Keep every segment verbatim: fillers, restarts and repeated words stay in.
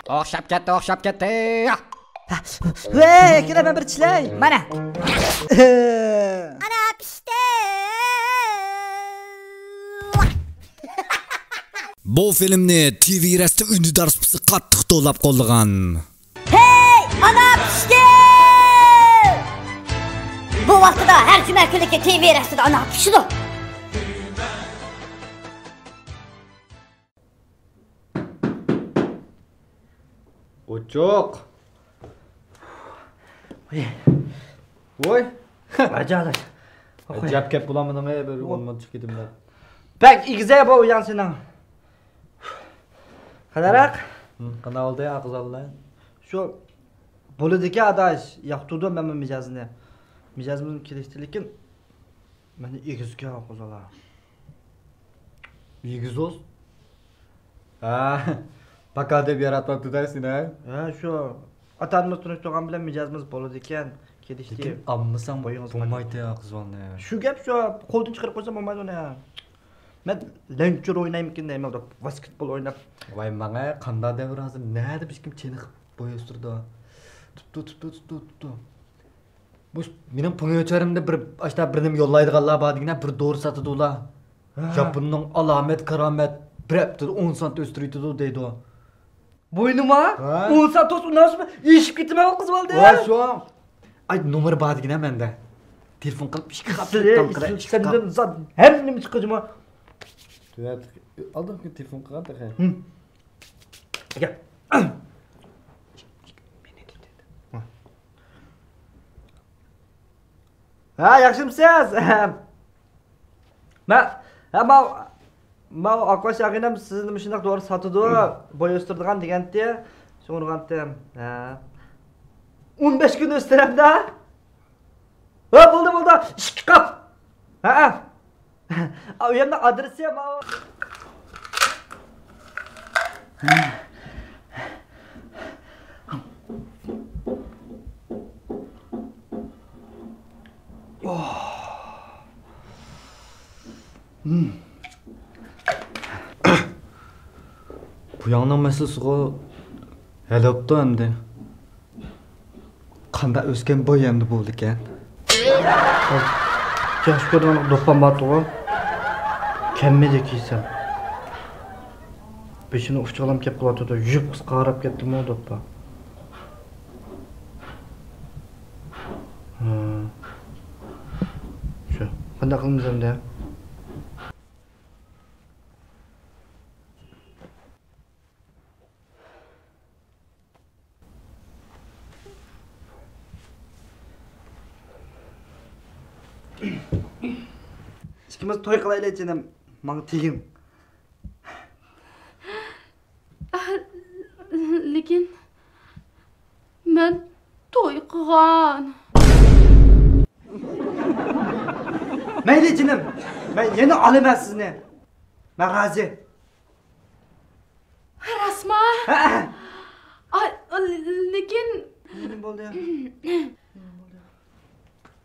ئوخشاپ كەتتى، ئوخشاپ كەتتى. ۋەي، كېلە، مەن بىر چىشلەي. مانا. ئانا پىشتى. بۇ فىلىمنى تىۋى رەستە ئۈندىدار سۇپىسى قاتتىق توۋلاپ قوللىغان. ھەي، ئانا پىشتى! بۇ ۋاقتىدا ھەر جۈمە كۈنلۈكى تىۋى رەستىدە ئانا پىشىدۇ. ئوچۇق. ۋوي. ئاجايىپ. ئەجەب گەپ بۇلار مېنىڭ، بىر ئون مىنۇت چىقىپ كېتىمدە. بەك ئېگىزە بۇ ئۇيان سېنىڭ. قانداق؟ قانداق بولدى، ئاقىزاللار؟ شۇ بولىدىكەن ئاداش، ياقتۇردۇم مەنمۇ مىجەزىنى. مىجەزىمىز كېلىشتى، لېكىن مەن ئېگىزكەن ئاقىزاللار. ئېگىز بولسۇن. ھە، پاكا دەپ ياراتماپتۇ-دە سېنى، ھە؟ ھە، شۇ. ئاتا-ئانىمىز تونۇشتۇرغان بىلەن مىجەزىمىز بولىدىكەن، كېلىشتى. لېكىن ئالمىساڭ بويىڭىز بولمايتتى، قىز بالىنى. شۇ گەپ شۇ، قولدىن چىقىرىپ قويسام بولمايدۇ ئۇنى. مەن لەنچۇر ئوينايمىكىن دەيمەن، ۋاسكېتبول ئويناپ. ۋاي ماڭە، قانداق دەۋر ھازىر، نەدە بىر كىم چېنىقىپ بوي ئۆستۈرىدۇ؟ تۇپتۇ، تۇپتۇ، تۇپتۇ، تۇپتۇ. بۇ مېنىڭ پۇڭيۆچۈەنىمدە بىر ئاشتا بىر نېمە يوللايدىغانلار بار دېگىنە، بىر دورا ساتىدۇلا. ھە. ياپوننىڭ ئالامەت كارامەت، بىر ھەپتىدە ئون سانت ئۆستۈرۈۋېتىدۇ دەيدۇ. بوينۇما؟ ھە. ئون سانت ئۇنىڭ ئۈستىگە ئېشىپ كېتىمەن قىز بالىنى. ۋاي شۇ. ئاي، نومۇرى بار دېگىنە مەندە. تېلېفون قىلىپ ئىككى قات سىلى، تېلېفون قىلىپ ئىككى قات. سەندىن زادى ھەممە نېمە چىقىدۇ جۇما. ئالدىنقى تېلېفون قىلغان تېخى. ھە. ھە، ياخشىمسىز؟ مە، ھە، ماۋۇ، ماۋۇ ئاكۋاش ئاغىنەم سىزنى مۇشۇنداق دورا ساتىدۇ، بوي ئۆستۈرىدىغان دېگەنتى، شۇڭا ئۇرغانتىم. ھە. ئون بەش كۈن ئۆستۈرەمدە؟ ھە، بولدى، بولدى. ئىككى قاپ. ھە. ئۇ يەرنىڭ ئادرېسى ماۋۇ. بۇ ياڭنىڭ مەسىلىسىغۇ ھەل بوپتۇ ئەمدى. قانداق ئۆسكەن بوي ئەمدى بولىدىكەن. ياخشى كۆرىدىغان دوپپام بارتىغۇ. كەممىدى كىيسەم. بېشىنى ئۇچىغىلام كەپ قىلىۋاتىدۇ. يۇيۇپ قىسقاراپ كەتتىمۇ دوپپا. ھە. شۇ. قانداق قىلىمىز ئەمدى؟ ئىككىمىز توي قىلايلى جېنىم، ماڭا تېگىڭ. لېكىن مەن توي قىلغان. مەيلى جېنىم، مەن يەنە ئالىمەن سىزنى. مەن رازى. راستما؟ ھەئە. ئاي، لېكىن. نېمە بولدى؟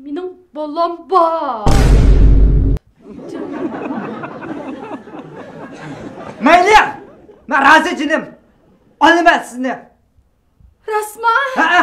مېنىڭ بالام بار. مەيلى، مەن رازى جېنىم. ئالىمەن سىزنى. راستما؟ ھەئە.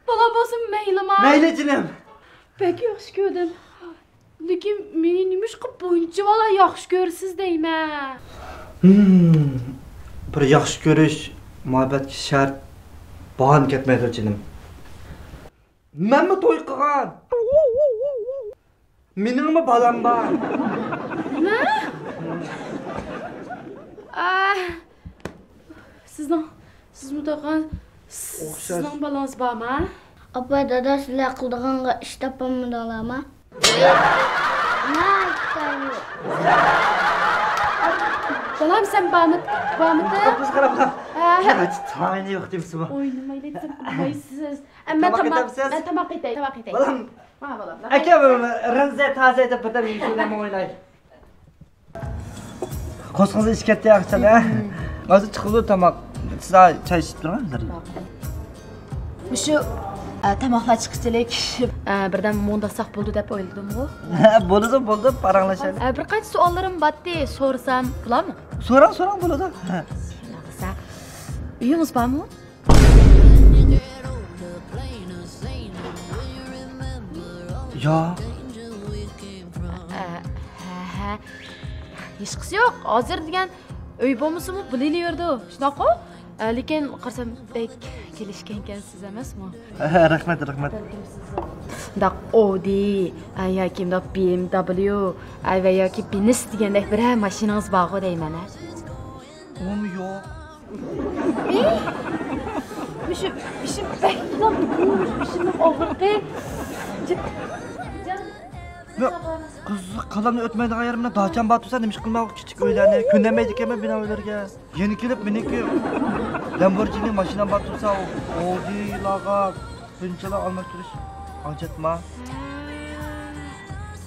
بالا بولسا مەيلىما؟ مەيلى جېنىم. بەك ياخشى كۆردۈم. لېكىن مېنى نېمىشقا بۇنچىۋالا ياخشى كۆرىسىز دەيمەن. ھىم، بىر ياخشى كۆرۈش مۇھەببەتكە شەرت، باھانە كەتمەيدۇ جېنىم. مەنمۇ توي قىلغان. مېنىڭمۇ بالام بار. نېمە؟ ئا، سىزنىڭ، سىزمۇ تۇغقان، سىزنىڭ بالىڭىز بارمۇ؟ ئاپا، دادا، سىلەر قىلىدىغانغا ئىش تاپالمىدىڭلارمۇ؟ بالام، سەن بارمۇ-، بارمىدىڭ؟ قاپقىز قاراپ قال. ھە. تايىنى يوق دېمىسىمۇ؟ ئوينىمايلى دېسەم ئۇنىمايسىز. ئەمما تاماق تاماق، ئېتەمسىز؟ مەن تاماق ئېتەي، تاماق ئېتەي. بالام، ھە، بالام. ئاكا، رەنزە تازە ئېتىپ بىردەم يېيىش بىلەن ئويناي. قورسىقىڭىز ئېچىپ كەتتى، ئاخشام، ھە؟ ھازىر چىقىدۇ تاماق. سىز چاي ئىچىپ تۇرۇڭ، ھازىر. مۇشۇ ئە، تاماقلار چىقىشلىك. ئە، بىردەم مۇڭداشساق بولىدۇ دەپ ئويلىدىمغۇ. بولىدۇ، بولىدۇ، پاراڭلىشايلى. ئە، بىر قانچە سوئاللىرىم باتتى، سورىسام بولامۇ؟ سوراڭ، سوراڭ، بولىدۇ. شۇنداق دېسە، ئۆيىڭىز بارمۇ؟ ياق. ئە، ھە، ھە. ھېچقىسى يوق. ھازىر دېگەن ئۆي بولمىسىمۇ بىلىلىۋېرىدۇ. شۇنداققۇ؟ ئە، لېكىن قارىسام بەك كېلىشكەنكەنسىز ئەمەسمۇ؟ رەھمەت، رەھمەت. مۇنداق ئودى، ئە، ياكى مۇنداق بى ئېم دەبليۇ، ئە، ۋە ياكى بېنز دېگەندەك بىرەر ماشىنىڭىز بارغۇ دەيمەن، ھە؟ ئۇمۇ يوق. ئى، مۇشۇ بېشىم بەك قىيناپتۇ، مۇشۇ بېشىمنىڭ ئاغرىقى. جان، جان. يا، قىزىق، قالامنى ئۆتمەيدىغان يېرىمنى داچام بار تۇرسا، نېمە ئىش قىلمايۋاتىدۇ كىچىك ئۆيلەرنى؟ كۆنەلمەيدىكەنمەن بىنا ئۆيلەرگە. يەنە كېلىپ مېنىڭكى لامبورگىنى ماشىنام بار تۇرسا، ئودىلارغا بۇنچىلا ئالماشتۇرۇش ھاجەتما؟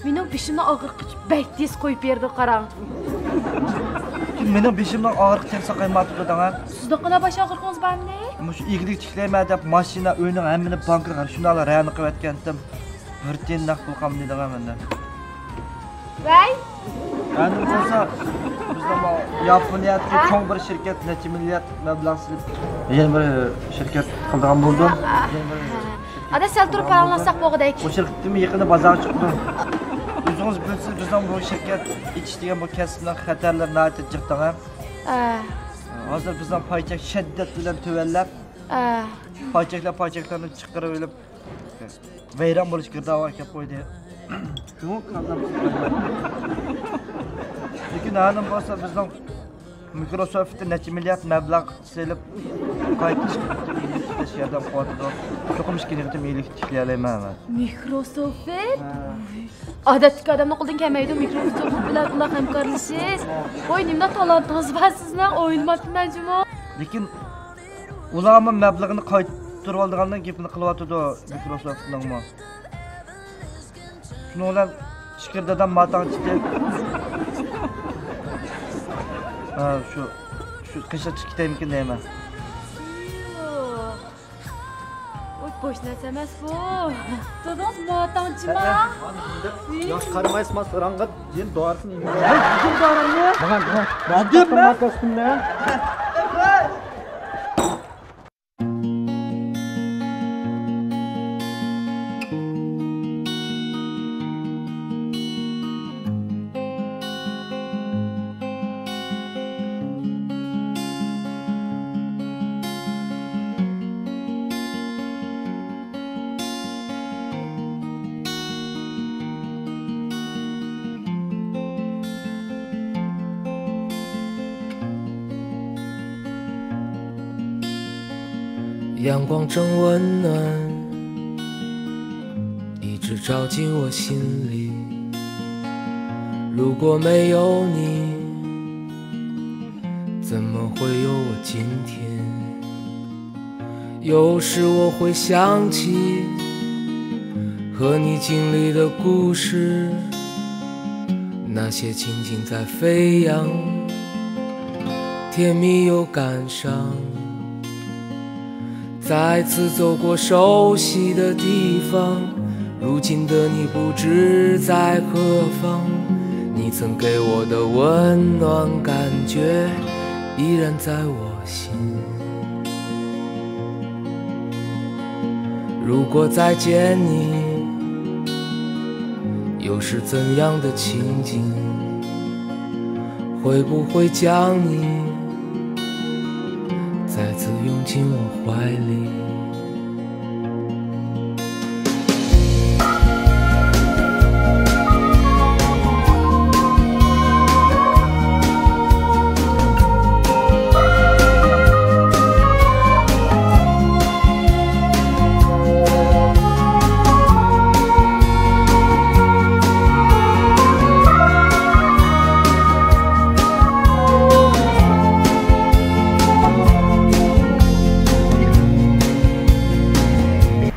مېنىڭ بېشىمنىڭ ئاغرىقى بەك تېز قويۇپ بېرىدۇ، قاراڭ. مېنىڭ بېشىمنىڭ ئاغرىقى تېخى ساقايماپتۇ دەڭە. سىزنىڭ قانداق باش ئاغرىقىڭىز بار ئەمدى؟ مۇشۇ ئىگىلىك تىكلەيمەن دەپ ماشىنا، ئۆينىڭ ھەممىنى بانكىغا شۇنداقلا رەھنە قىلىۋەتكەنتىم. بىر تىيىن نەق پۇل قالمىدى دەڭە مەندە. ۋەي! ئەندىن بولسا، بىزنىڭ ياپونىيەدىكى ھە؟ چوڭ بىر شىركەت نەچچە مىليارد مەبلەغ سېلىپ، يەنە بىر شىركەت قىلىدىغان بولدۇم. يەنە بىر شىركەت ئادا سەل تۇرۇپ قىلىدىغان بولدۇم. پاراڭلاشساق بولغۇدەك. بۇ شىركىتىمۇ يېقىندا بازارغا چىقىدۇ. ئۆزىڭىز بىلىسىز، بىزنىڭ بۇ شىركەت ئېچىش دېگەن بۇ كەسىپنىڭ خەتەرلىرى ناھايىتى جىق دەڭە. ئە. ھازىر بىزنىڭ پاي چەك شىددەت بىلەن تۆۋەنلەپ، ئە. پاي چەكلەر، پاي چەكلەرنى چىقىرىۋېلىپ، ۋەيران بولۇش گىردابىغا كەپ قويدى. شۇڭا كاللام سىقمايمەن. لېكىن ھالىم بولسا بىزنىڭ مىكروسوفت نەچچە مىليارد مەبلەغ سېلىپ، قايتا ئىشقا تىكلەش ياردەم قىلىۋاتىدۇ. چوقۇم ئىككىنچى قېتىم ئىگىلىك تىكلىيەلەيمەن مەن. مىكروسوفت؟ ھە. ئادەتتىكى ئادەمنىڭ قولىدىن كەلمەيدۇ مىكروسوفت بىلەن ئۇنداق ھەمكارلىشىش. ھە. ۋاي، نېمىنداق تالانتىڭىز بار سىزنىڭ؟ ئويلىماپتىمەن جۇمۇ. لېكىن ئۇلارمۇ مەبلىغىنى قايتۇرۇۋالىدىغاننىڭ گېپىنى قىلىۋاتىدۇ، مىكروسوفتنىڭمۇ. شۇنىڭ بىلەن ئىچكىرى دادام ماتاڭ چىقتى. ھە، شۇ، شۇ قېشىغا چىقىپ كېتەيمىكىن دەيمەن. ۋوي، بوش نەرسە ئەمەس بۇ. دادىڭىز ماتاڭچىما؟ ياخشى قارىمايسىز، ما ساراڭغا يەنە دورىسىنى يېمەيسىز. ماڭا، ماڭا. ماكاستىن مەن.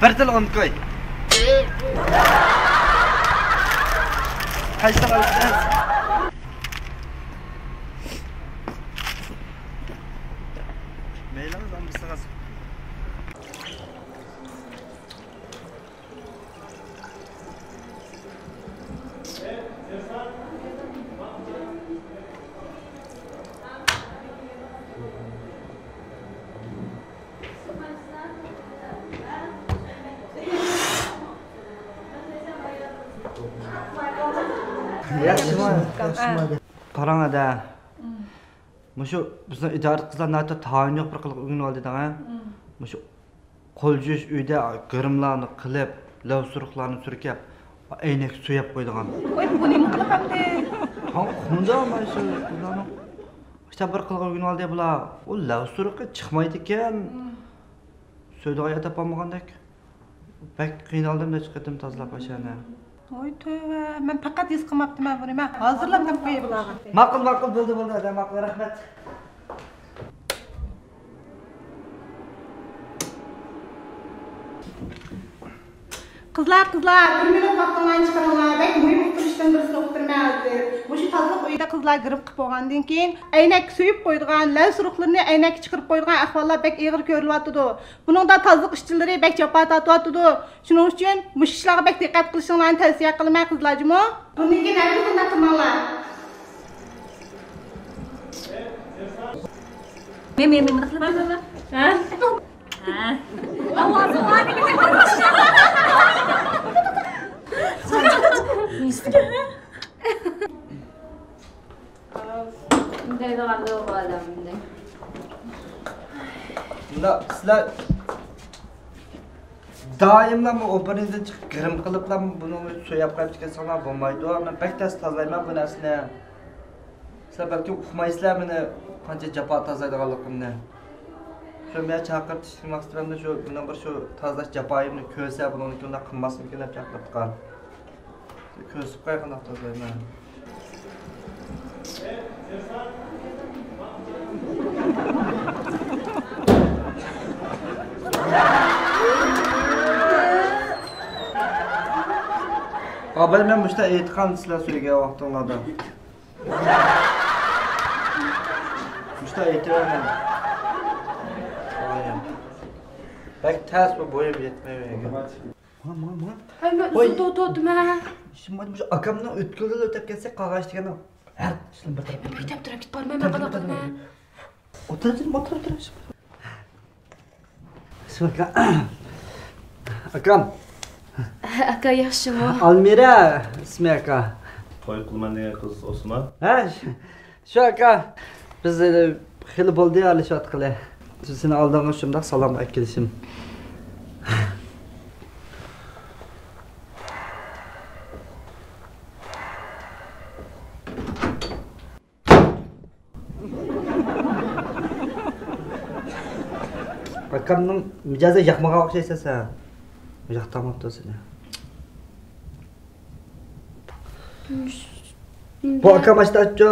بىر تال ئون كوي. قايسىنى ئالىسىز؟ مەيلىڭىز ئالمىسىڭىز. ياخشىمۇ؟ ياخشىمۇ؟ قاراڭ ئەدە. مۇشۇ بىزنىڭ ئىدارە قىزلار ناھايىتى تايىنى يوق بىر قىلىق ئۆگىنىۋالدى دەڭە. مۇشۇ قول يۇيۇش ئۆيدە گىرىملارنى قىلىپ، لەۋسۇرۇقلارنى سۈركەپ، ئەينەك سۆيەپ قويىدىغان. ۋاي، بۇ نېمە قىلىق ئەمدى؟ ھاڭ قۇمدا مانا شۇ قىزلارنىڭ ئىشتا بىر قىلىق ئۆگىنىۋالدى بۇلار. ئۇ لەۋسۇرۇقى چىقمايدىكەن. سۆيىدىغان يەر تاپالمىغاندەك. بەك قىينالدىم نەچچە قېتىم تازىلاپ ئاشۇ يەرنى. ۋاي تۆۋە، مەن پەقەت ھېس قىلماپتىمەن بۇنى. مەن ھازىرلا دەپ قوياي بۇلارغا. ماقۇل، ماقۇل، بولدى، بولدى، ئادە، ماقۇل، رەھمەت. قىزلار، قىزلار، بىر مىنۇت ۋاقتىڭلارنى چىقىرىڭلار. بەك مۇھىم ئۇقتۇرۇشتىن بىرسىنى ئۇقتۇرىمەن ھازىر. مۇشۇ تازىلىق ئۆيىدە قىزلار گىرىم قىلىپ بولغاندىن كېيىن، ئەينەك سۆيۈپ قويىدىغان، لەۋسۇرۇقلىرىنى ئەينەككە چىقىرىپ قويىدىغان ئەھۋاللار بەك ئېغىر كۆرۈلۈۋاتىدۇ. بۇنىڭدا تازىلىق ئىشچىلىرى بەك جاپا تارتىۋاتىدۇ. شۇنىڭ ئۈچۈن مۇشۇ ئىشلارغا بەك دىققەت قىلىشىڭلارنى تەۋسىيە قىلىمەن، قىزلار جۇمۇ. بۇندىن كېيىن ھەرگىز بۇنداق قىلماڭلار. مەن، مەن، مەن بۇنداق قىلىمەن. ھە؟ ھە. دەيدىغاندۇ بۇ ئادەم ئەمدى. مۇنداق، سىلەر دائىملا بۇ ئوبرازدىن چىقىپ گىرىم قىلىپلا بۇنى سۆيەپ قويۇپ كەتسەڭلار بولمايدۇ. مەن بەك تەس تازىلايمەن بۇ نەرسىنى. سىلەر بەلكىم ئۇقمايسىلەر مېنى قانچە جاپا تازىلايدىغانلىقىمنى. شۇ مەن چاقىرتىشنىڭ مەقسىتى بىلەن شۇ مېنىڭ بىر شۇ تازىلاش جاپايىمنى كۆرسە بۇنىڭدىن كېيىن ئۇنداق قىلماسمىكىن دەپ چاقىرتقان. كۆرسىتىپ قوي قانداق تازىلايمەن. ئاباي، مەن مۇشۇنداق ئېيتقان سىلەر سۆيگەن ۋاقتىڭلاردا. مۇشۇنداق ئېيتىۋەرمەن. ئايەم. بەك تەس بۇ بويۇم يەتمەيۋەرگەن. ماڭا، ماڭا، ماڭا. ھەي، مەن ۋاي. ئۇزۇن توختىدىم ھە. شۇ، مانا مۇشۇ ئاكامنىڭ ئۆتكىلىدىن ئۆتۈپ كەتسەك قاغاچ دېگەننىڭ ھەر ئىشتىن بىر تەرەپ. مەن بىر تەرەپ تۇرۇپ كېتىپ بارىمەن، مەن قانداق قىلىمەن؟ ئولتۇر، ئولتۇر، ئولتۇر. ئاكام. ئاكا ياخشىمۇ؟ ئالمىرا ئىسمى ئاكا. توي قىلىمەن دېگەن قىز ئوسما؟ ھە، شۇ، شۇ ئاكا. بىز، ئە، خېلى بولدى ئارىلىشىۋاتقىلى. سېنىڭ ئالدىڭغا شۇنداق سالام ئەكېلىشىم. ئاكامنىڭ مىجەزى ياقمىغان ئوخشايسەن سەن. ياقتۇرماپتۇ سېنى. بۇ ئاكام ئاشتا ئاچچۇ.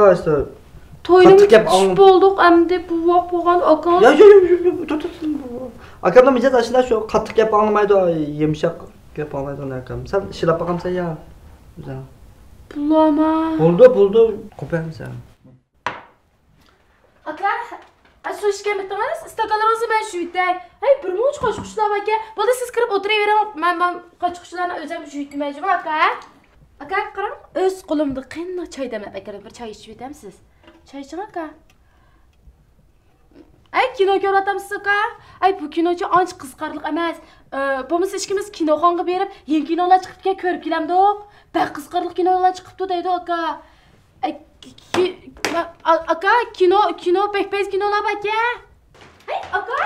توينىمۇ قاتتىق گەپ كۈتۈشۈپ ئاڭ- بولدۇق، ئەمدى بۇ ۋاق بولغان ئاكاڭ. يا، يا، يا، يا، يا، تۇر، تۇر، تۇر. ئاكامنىڭ مىجەزى ئاشۇنداق شۇ، قاتتىق گەپ ئاڭلىمايدۇ، يۇمشاق گەپ ئاڭلايدىغان ئاكام. سەن شىلاپ باقامسەن يا؟ بولامە. بولدى، بولدى. قوپۇيامسەن؟ ئاكا، ئە، سۇ ئىچكەنمىدىڭىز؟ ئىستاكانلىرىڭىزنى مەن يۇيۇۋېتەي. ھەي، بىر مۇنچە قاچا-قۇچىلار باركەن. بولدى، سىز كىرىپ ئولتۇرۇۋېرىڭ. مەن، مەن قاچا-قۇچىلارنى ئۆزۈم يۇيۇۋېتىمەن جۇمۇ، ئاكا. ئاكا، قاراڭ، ئۆز قولۇمدا قېنىق چاي دەملەپ ئەكىردىم. بىر چاي ئىچىۋېتەمسىز؟ چاي ئىچىڭ، ئاكا. ئەي، كىنو كۆرۈۋاتامسىز، ئاكا؟ ئەي، بۇ كىنوچۇ ئانچە قىزىقارلىق ئەمەس. ئە، بولمىسا ئىككىمىز كىنوخانىغا بېرىپ، يېڭى كىنولار چىقىپتىكەن، كۆرۈپ كېلەمدۇق. بەك قىزىقارلىق كىنولار چىقىپتۇ دەيدۇ، ئاكا. ئەي، كى-، كى-، ما-، ئا-، ئاكا، كىنو، كىنو، بەك پەيز كىنولار باركەن. ھەي، ئاكا!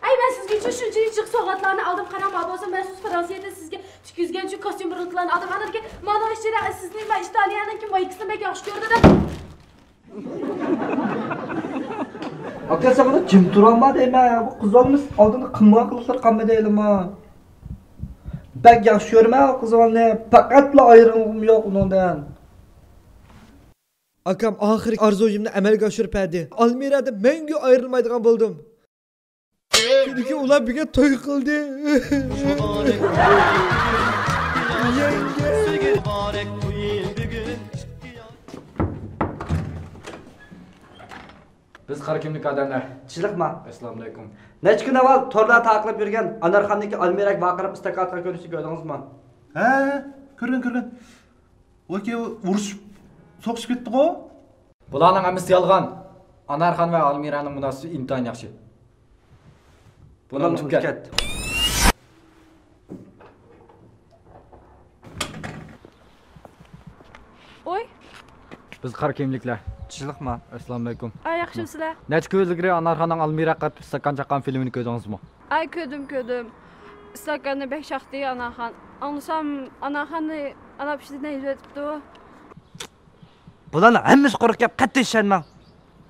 ئەي، مەن سىزگە شۇ، شۇنچىلىك جىق سوۋغاتلارنى ئالدىم، قاراڭ، ما بولسا مەخسۇس فرانسىيەدىن سىزگە تىككۈزگەن شۇ كاستيۇم بۇرۇلكىلارنى ئالدىم. ئاندىن كېيىن مانا ئىچىدە سىزنى مەن ئىتالىيەنىڭكى مايكىسىنى بەك ياخشى كۆرىدۇ دەپ. ئاكا، سەن مانا جىم تۇرالما دەيمەن. بۇ قىز بالىمىز ئالدىندا قىلمىغان قىلىقلىرى قالمىدى ھېلىمۇ. بەك ياخشى كۆرىمەن ئۇ قىز بالىنى. پەقەتلا ئايرىلغۇم يوق ئۇنىڭدىن. ئاكام ئاخىرى ئارزۇيۇمنى ئەمەلگە ئاشۇرۇپ بەردى. ئالمىرادىن مەڭگۈ ئايرىلمايدىغان بولدۇم. چۈنكى ئۇلار بۈگۈن توي قىلدى. يەڭگە. بىز قارا كىيىملىك ئادەملەر. چىلىقما. ئەسسالامۇئەلەيكۇم. نەچچە كۈن ئاۋۋال توردا تارقىلىپ يۈرگەن ئانارخاندىكى ئالمىراگە ۋارقىراپ ئىستاكان ئاتقان كۆرۈنۈشنى كۆردىڭىزمۇ؟ ھە، كۆرگەن، كۆرگەن. ئۇ ئىككىۋى ئۇرۇشۇپ، سوقۇشۇپ كەتتىغۇ؟ بۇلارنىڭ ھەممىسى يالغان. ئانارخان ۋە ئالمىرانىڭ مۇناسىۋىتى ئىنتايىن ياخشى. بۇلارنى ئۇنتۇپ كەت. ئوي. بىز قارا كىيىملىكلەر. چىلىقما. ئەسسالامۇئەلەيكۇم. ئاي، ياخشىمۇسىلەر؟ نەچچە كۈنلۈك ئانارخاننىڭ ئالمىرا قاتىپ ئىستاكان چاققان فىلىمىنى كۆردىڭىزمۇ؟ ئاي، كۆردۈم، كۆردۈم. ئىستاكاننى بەك چاقتى ئانارخان. ئاڭلىسام، ئانارخاننى ئانار پىشتىدىن ھەيدەۋېتىپتۇ. بۇلارنىڭ ھەممىسى قۇرۇق گەپ، قەتئىي ئىشەنمەڭ.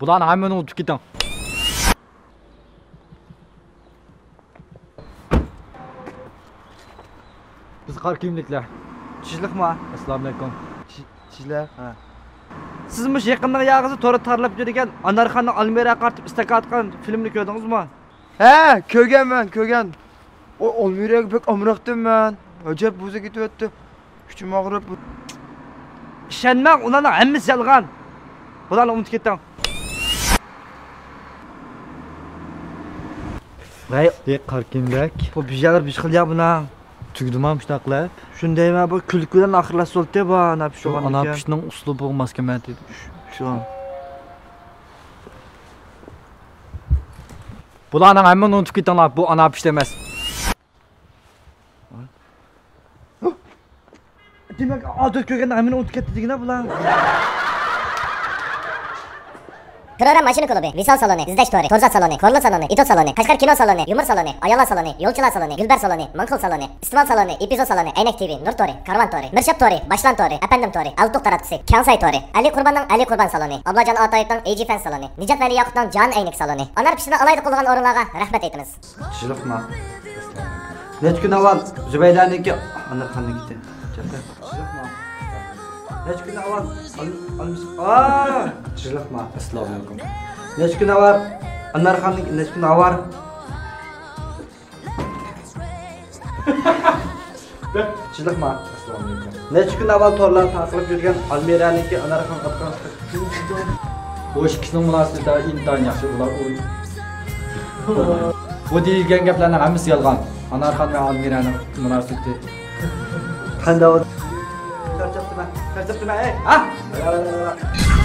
بۇلارنى ھەممىنى ئۇنتۇپ كېتىڭ. بىز قارا كىيىملىكلەر. چىلىقما. ئەسسالامۇئەلەيكۇم. چىلە. ھە. سىز مۇشۇ يېقىندا ياغىسى توردا تارلاپ يۈرگەن ئانارخاننىڭ ئالمىراغا قارىتىپ ئىستاكان ئاتقان فىلىمنى كۆردىڭىزمۇ؟ ھە، كۆرگەنمەن، كۆرگەن. ئۇ ئالمىراغا بەك ئامراقتىم مەن. ئەجەب بوزا كېتىۋەتتى. ئىچىم ئاغرىپ. ئىشەنمەڭ، ئۇلارنىڭ ھەممىسى يالغان. بۇلارنى ئۇنتۇپ كېتىڭ. ۋەي. ئى، قارا كىيىملىك. بۇ بىژالار بىر خىل يا بۇنىڭ. تۈگىدىما مۇشۇنداق قىلىپ؟ شۇندايما بۇ كۈلكە بىلەن ئاخىرلاشسا بولاتتى بۇ ئانار پىش بولغاندىكىن. ئانار پىشنىڭ ئۇسلۇبىغا ماس كەلمەيتتى. شۇ. بۇلارنىڭ ھەممىنى ئۇنتۇپ كېتىڭلار، بۇ ئانار پىش ئەمەس. دېمەك، ئادەت كۆرگەندە ھەممىنى ئۇنتۇپ كەتتى دېگىنە بۇلار. پىرورا ماشىنا كۇلۇبى، ۋىسال سالونى، ئىزدەش تورى، تورزات سالونى، كورلا سالونى، ئېتوت سالونى، قەشقەر كىنو سالونى، يۇمۇر سالونى، ئاياللار سالونى، يۇلچىلار سالونى، گۈلبەر سالونى، مانقۇل سالونى، ئىستىمال سالونى، ئېپىزو سالونى، ئەينەك تىۋى، نۇر تورى، كارۋان تورى، مىرشاپ تورى، باشلان تورى، ئەپەندىم تورى، ئەلتۇق تاراتقۇسى، كياڭساي تورى، ئەلى قۇرباننىڭ ئەلى قۇربان سالونى، ئابلاجان ئاتايېۋنىڭ ئېيجى فەن سالونى، نىجات ۋەلى ياقۇپنىڭ جان ئەينىك سالونى. ئانار پىشىدىن ئالاھىدە قوللىغان ئورۇنلارغا رەھمەت ئېيتىمىز. چىلىقما. نەچچە كۈن ئاۋۋال زۇبەيدەنىڭكى ئانارخاننىڭكى. چىلىقما. نەچچە كۈن ئاۋۋال ئال-، ئالمىش-، ئا! چىلىقما. ئەسسالامۇئەلەيكۇم. نەچچە كۈن ئاۋۋال ئانارخاننىڭ، نەچچە كۈن ئاۋۋال. چىلىقما. ئەسسالامۇئەلەيكۇم. نەچچە كۈن ئاۋۋال تورلاردا تارقىلىپ يۈرگەن ئالمىرانىڭكى ئانارخان ئاتقان. بۇ ئىككىسىنىڭ مۇناسىۋىتى ئىنتايىن ياخشى. ئۇلار ئۇ-، بۇ دېيىلگەن گەپلەرنىڭ ھەممىسى يالغان. ئانارخان ۋە ئالمىرانىڭ مۇناسىۋىتى. قانداق؟ چارچاپتىمەن، چارچاپتىمەن، ئەي! ھا!